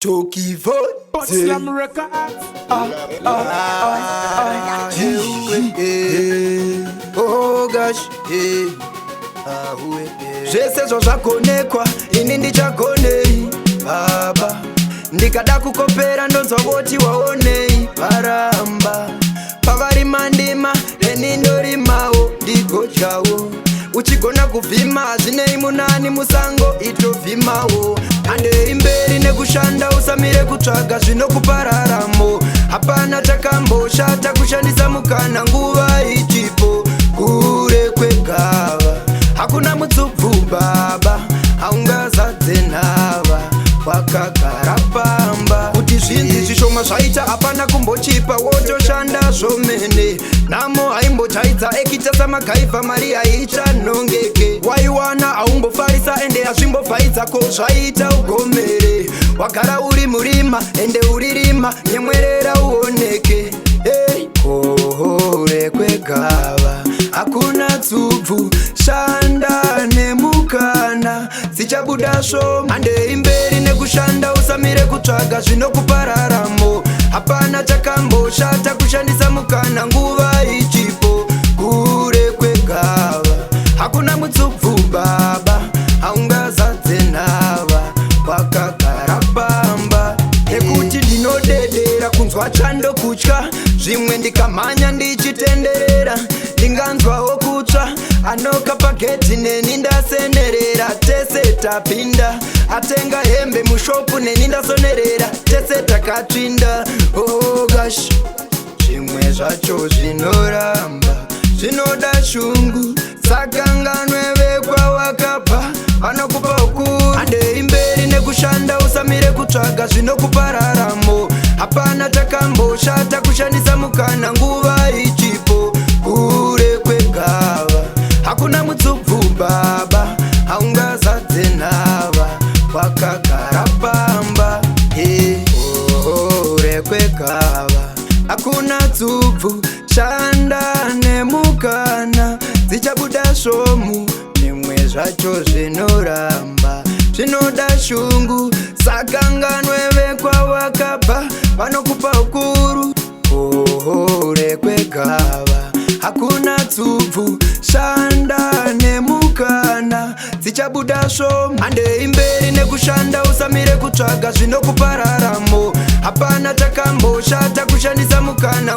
Tokivo Slam Records. Ah, ah, ah, ah, oh gosh, eh. Ah, eh. Zvese zvazvagonekwa, ini ndichagonei baba. Ndikada kukopera, ndonzwa voti waonei. Varamba pavarima ndima, neni ndorimawo ndigodyawo. Uchigona kuvhima, zvinei munani musango itovhimawo. Handei mberi nekushanda, usamire kutsvaga zvinokupararamo. Hapana chakamboshata kushandisa mukana nguva ichipo. Kure kwegava hakuna mutsubvu baba, haungazadze nhava wakagara pamba. Kuti zvinzi zvishoma zvaita, hapana kumbochipa, wotoshanda zvomene. Nhamo haimbochaidza ekita samagaivha, mari haichanongeke. Waiwana haumbofarisa, ende hazvimbobvaidza ko zvaita ugomere. Wagara uri murima, ende uri rima, nyemwerera uoneke. Hey, kure kwegava hakuna tsubvu, shanda nemukana dzichabuda shoma. Handei mberi nekushanda, usamire kutsvaga zvinokupararamo. Hapana chakamboshata kushandisa mukana nguva ichipo. Kure kwegava hakuna mutsubvu baba, haungazadze nhava wakagara pamba. Nekuti ndinodedera kunzwa chando, kutya zvimwe ndikamhanya ndichitenderera ndinganzwawo kutsva. Anoka pagedhi neni ndasenerera, tese tapinda. Atenga hembe mushopu neni ndasonerera, tese takatsvinda. Oh gosh, zvimwe zvacho zvinoramba, zvinoda shungu. Sakanganwe vekwa wakabva, vanokupa ukuru. Handei mberi nekushanda, usamire kutsvaga zvinokupararamo. Hapana chakamboshata kushandisa mukana nguva ichipo. Kure kwegava hakuna mutsubvu baba, haungazadze nhava wakagara pamba. Kure kwegava hakuna tsubvu, shanda nemukana dzichabuda svomu. Zvimwe zvacho zvinoramba, zvinoda shungu. Sakanganwe vekwa wakabva, vanokupa ukuru. Kure kwegava hakuna tsubvu, shanda nemukana dzichabuda svomu. Handei mberi nekushanda, usamire kutsvaga zvinokupararamo. Hapana chakamboshata kushandisa mukana.